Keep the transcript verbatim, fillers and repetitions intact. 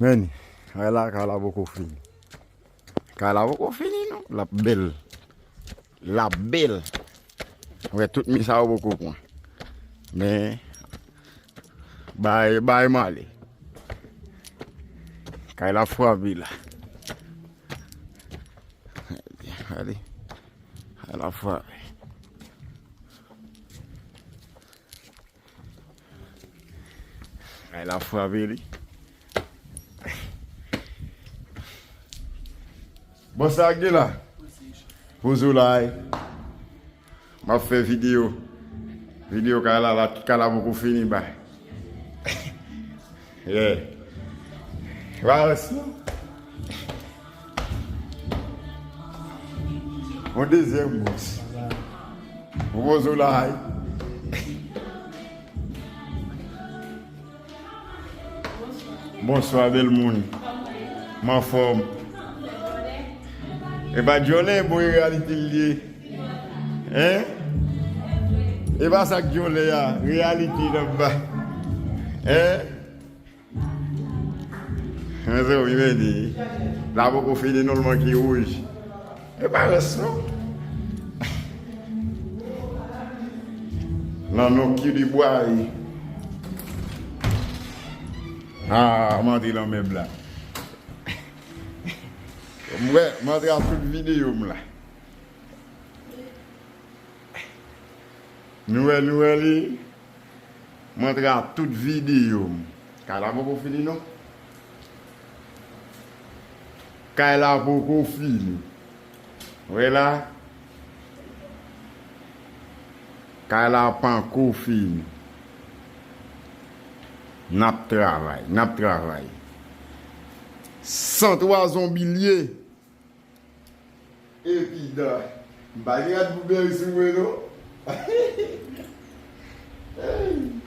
Men, wè la, kay la poko fini. Kay la poko fini, non. L ap bèl. L ap bèl. Wè, tout mi sa yo poko pran. Men, bay, bay m ale. Kay la frape la. Ale. Kay la frape. Ay, l ap frape li. Bon, sa k gen la? Poze w la, ey. M ap fè videyo. Videyo kay la, la, kay la poko fini, bay. Yeah. Vares, non? Yon dezyèm bous. Yon poze w la, ey. Bonswa, bèl moun. M anfòm. E pa dyòlè, bon, e reyalite l ye. Hein? E pa sa k dyòlè a, reyalite n ap ba. Hein? Mezanmi, men di, la poko fini non, l manke wouj. E pa rès non. Nan non ki di bwa wi. Ah, m antre nan mèb la. M wè, m antre a tout videyo m la. Nou wè, nou wè li. M antre a tout videyo m. Kay la poko fini non. Kay la poko fini. Wè la. Kay la panko fini. N ap travay, n ap travay. San twa zonbi l ye. Epi dan. M pa gen rad pou bèy sou mwen non. Hey.